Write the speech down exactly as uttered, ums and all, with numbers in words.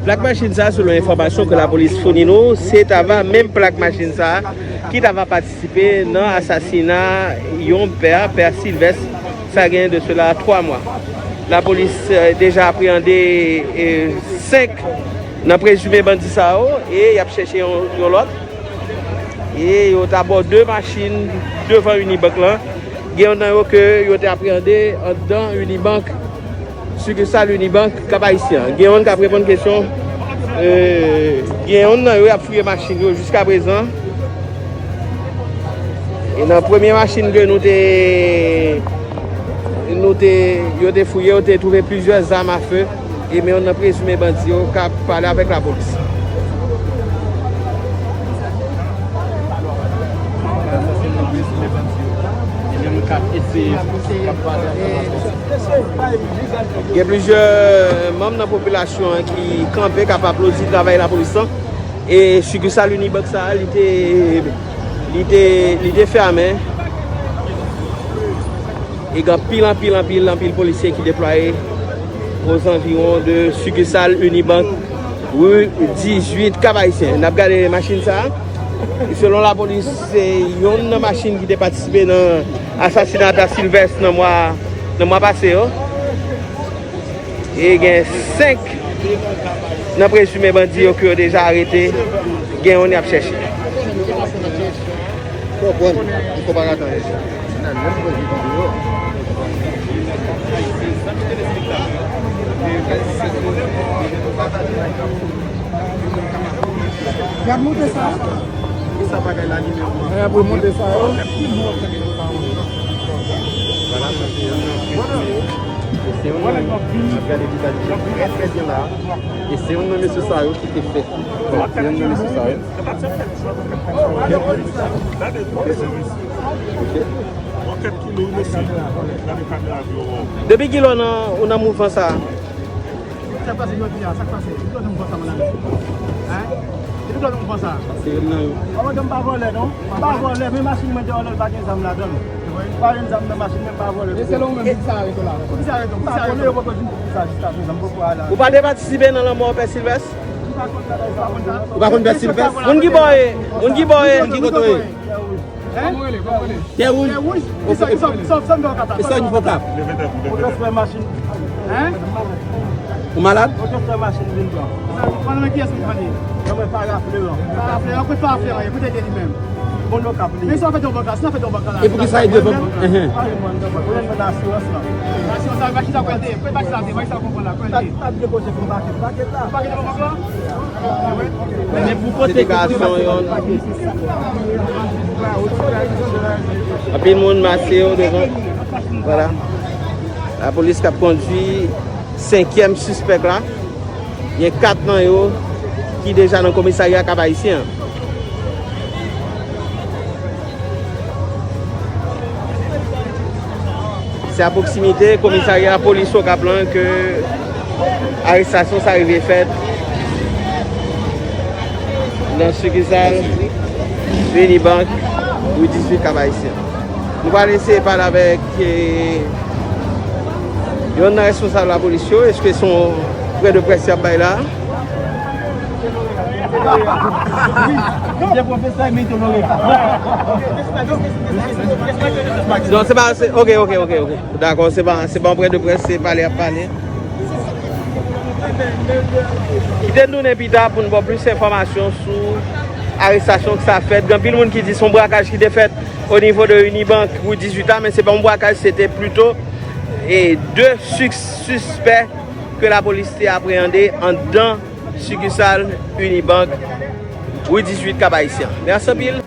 Plak machin sa, selon enfòmasyon ke lapolis founi nou, se t ava menm plak machin sa ki t ava patisipe nan asasina yon pè, pè Silvès, sa gen de sela twa mwa. Lapolis, eh, deja apreyande, eh, senk nan prezime bandi sa yo e y ap chèche yon, yon lòt. E yo t abò de machin devan Unibank lan. Gen youn nan yo ke yo te apreyande anndan Unibank, sikisal Unibank Kap Ayisyen an. Gen youn k ap reponn kesyon. E, gen youn nan yo y ap fouye machin yo jiskaprezan. E nan premye machin ke nou te, nou te, yo te fouye, yo te twouve plizyè zam afe. E men youn nan prezime bandi yo k ap pale avèk lapolis. Gen plizyè manm nan popilasyon an ki kanpe, k ap aplodi travay lapolis lan. E sikisal Unibank sa a, li te, li te, li te fèmen. E gen anpil, anpil, anpil, anpil polisye ki deplwaye ozanviwon de sikisal Unibank, ri dizuit, Kap Ayisyen. N ap gade machin sa a. E selon lapolis, se youn nan machin ki te patisipe nan asasina pè Silvès nan mwa, nan mwa pase yo. E gen senk nan prezime bandi yo ke yo deja arete, gen youn y ap chèche. Konprann, li fò pa rate anyen. Gad monte sa. Ki sa bagay la, li menm? Bagay pou monte sa yo. Vwala, sa se yon nan. E se yon nan. Ap gade vizaj li trè, trè byen la. E se yon nan mesye sa yo ki te fè. Vwala, se yon nan mesye sa yo. Ok. Depi kilè w nan, ou nan mouvman sa a? Sa k pase jodi a? Sa k pase? Depi kilè w nan mouvman sa, mon ami? Hein? Depi kilè w nan mouvman sa? Se youn nan yo. An, mwen menm m pa vòlè, non. M pa vòlè, men machin mwen deyò la, li pa gen zam ladan l. Li pa gen zam nan machin, men m pa vòlè. E se lè ou menm ki sa arete w la? Poukisa arete w? Poukisa arete w? Yo poko di m poukisa jiskaprezan, m poko al la. Ou pa te patisipe nan lanmò pè Silvès? M pa konn bagay sa, m pa konn sa. Ou pa konn pè Silvès? Moun ki bò ye? Moun ki bò ye? Moun ki kote w ye? Hein? Kòman w rele? Kòman w rele? Tè wouj. Tè wouj? Kisa, kisa, kisa, kisa m fè w kapab? Kisa w fè w kapab? Ou transfè machin. Hein? Ou malad? Ou transfè machin vin pran. Sa, ou konnen kiyès m konnen? Non, men Farah Fleuran. Farah Fleuran, kote Farah Fleuran ye? Kote l ye li menm? Bon, Okap li ye. Men si w ap fè yon bank la, si w ap fè yon bank la. E poukisa e devan? Enhen. Pa gen moun nan bank. Ou nan asirans lan. Asirans la, machin sa kwète. Kwète machin sa, machin sa konprann la, kwète. Pa, pa gen kote pou m pake. Pake la. Pake devan bank la? Se te gason yonn. Anpil moun mache yo devan. Vwala. Lapolis k ap kondui senkyèm sispèk la. Gen kat nan yo ki deja nan komisarya Kap Ayisyen an. Se a pwoksimite komisarya polis Okap lan ke arestasyon sa rive fèt nan sikisal Unibank, ri dizuit Kap Ayisyen. Nou pral eseye pale avèk, eh, yonn nan responsab lapolis yo. Èske se yon pwen de près y ap bay la? Non, se pa, se, ok, ok, ok, ok. Dakò, se pa, se pa yon pwen de près, se pale y ap pale. Kite n tounen pita pou n ba w plis enfòmasyon sou arestasyon ki sa fèt. Gen anpil moun ki di se yon brakaj ki te fèt o nivo de Unibank, ri dizuit la, men se pa yon brakaj, se te plito, e, de sis sispè ke lapolis te apreyande anndan sikisal Unibank, ri dizuit, Kap Ayisyen. Mèsi anpil.